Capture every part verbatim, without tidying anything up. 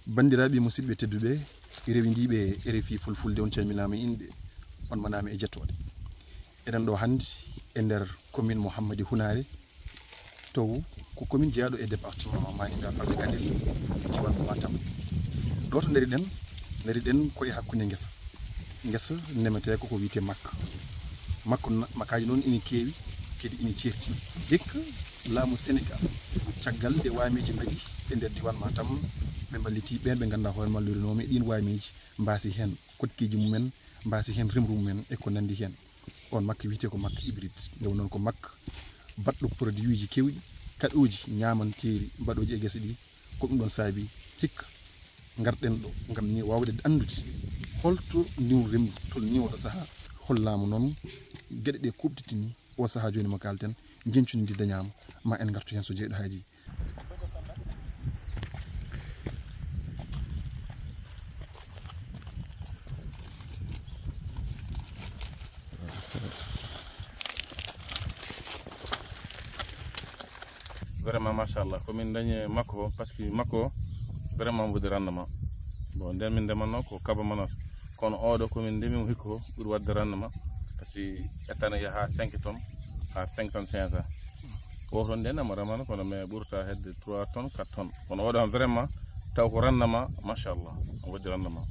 Banndiraaɓe musidɓe tedduɓe, rewindiiɓe R F I Fulfulde, on calminaama e inɗe, on manaama e jettooɗe. Eɗen ɗo hannde e nder commune mo Hammadi Hunaare, taw ko commune jeyaaɗo e département Maaninga Farde Kanel, diiwaan mo Matam. Ɗo to ndariɗen, ndariɗen ko e hakkunde ngesa. Ngesa ndemetee ko ko wiyetee makka. Makko na-, makkaaji noon ina keewi, kadi ina ceerti. Hikka laamu Senegaal, caggal nde waameeji mbaɗi e nder diiwaan Matam, ɓe mballiti ɓeen ɓe ngannduɗaa hoore ma lorinooma e ɗiin waameeji, mbaasi heen koɗkiiji mumen, mbaasi heen remru mumen e ko nanndi heen. On makka wiyetee ko makka hybride. Nde wonnoon ko makka baɗɗo produit uji keewɗi, kaɗooji ñaamanteeri mbaɗooji e gese ɗi. Ko ɗum ɗoon saabi hikka ngarɗen ɗo ngam ni waawde anndude holto ndiw remru tolnii oɗo sahaa. Hollaama noon geɗe ɗe kuuɓtitini o sahaa jooni mo kaalten, njeñcudi ndi dañaama, ma en ngartu heen so jeyɗo haaji. Vraiment machallah, ko min dañi e makko o, parce que makko o vraiment wodi rendement. Bon, nden min ndemanno ko kaba manata, kono oɗo ko min ndemi mo hikka o ɓuri wadde rendement, parce que ettana yaha cinq tonnes, ha cinq tonnes cinq cents. Ko toon nden ama remano kono mais ɓurta hedde trois tonnes, quatre tonnes, kono oɗo am vraiment taw ko rendement machallah, o wadde rendement.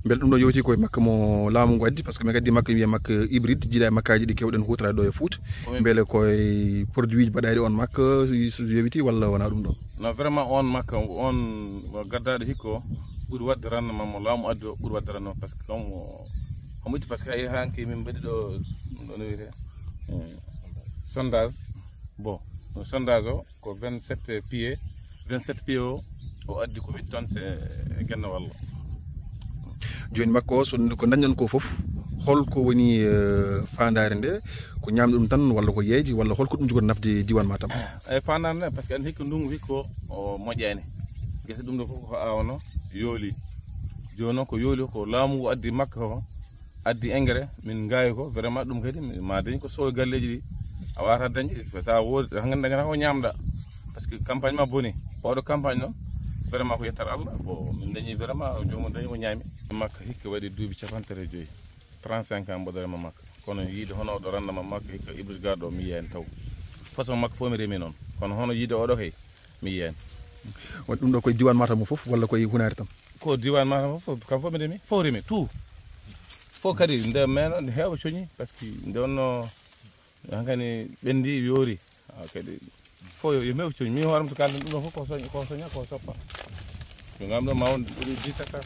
Mbele ɗum ɗo yewti koye makka mo laamu ngu addi, parce que min gaddi makka wiye makka hybride, jiiɗa e makkaaji ɗi kewɗen huutoraade ɗo e Fuuta. Mbele koye produit ji baɗaaɗi on makka so yewiti walla wona ɗum ɗon? Non, vraiment on makka, on mo gaddaɗo hikka o ɓuri wadde rendement, mo laamu addi o ɓuri wadde rendement, parce que comme o, omo itti, parce que ay hanki min mbaɗi ɗo, ɗum ɗo no wiyete, eh, sondage. Bon, sondage o ko vingt-sept pieds, vingt-sept pieds o, o addi ko huit tonnes e, e genna walla. Jooni makko o, so ko dañɗon ko fof, holko woni, eh, faandaare nde? Ko ñaamde ɗum tan walla ko yeeyde walla holko ɗum jogori nafde diiwaan Matam? Eyi, faandaare nde, parce que andi hikka ndunngu hikka o, o moƴƴaani. Gese ɗum ɗo fof ko awano yooli. Jooni noon ko yooli ko laamu ngu addi makka o, addi engrais, min ngaawi ko, vraiment ɗum kadi mi, ma dañ ko sowi galleeji ɗi, a waawata dañde, tawa woodi, tan nganndaa ko ñaamɗaa. Parce que campagne ma boni, oɗo campagne noon, vraiment ko yettere Allah. Bon, min dañi vraiment, joomum dañi ko ñaami. Makka hikka waɗi duuɓi cappanɗe tati e joyi, trente-cinq ans mboɗo rema makka. Kono yiide hono oɗo rendement makka hikka hybride garɗo o mi yiyaani taw. Façon makka fof mi remi noon. Kono hono yiide oɗo kay, mi yiyaani. Woni ɗum ɗo koye diiwaan Matam o fof walla koye Hunaare tan? Ko diiwaan Matam o fof, kam fof mi remi, fof remi, tout. Fof kadi nde meno, nde heewa coñi, parce que nde wonno hankani ɓenndi, yoori. Ah, kadi fof yo, yo meew coñi. Min hoore am to kalden ɗum ɗo fof ko soña, ko soña, ko soppa. Ko ngam ɗo ma won ɓuri dix hectares.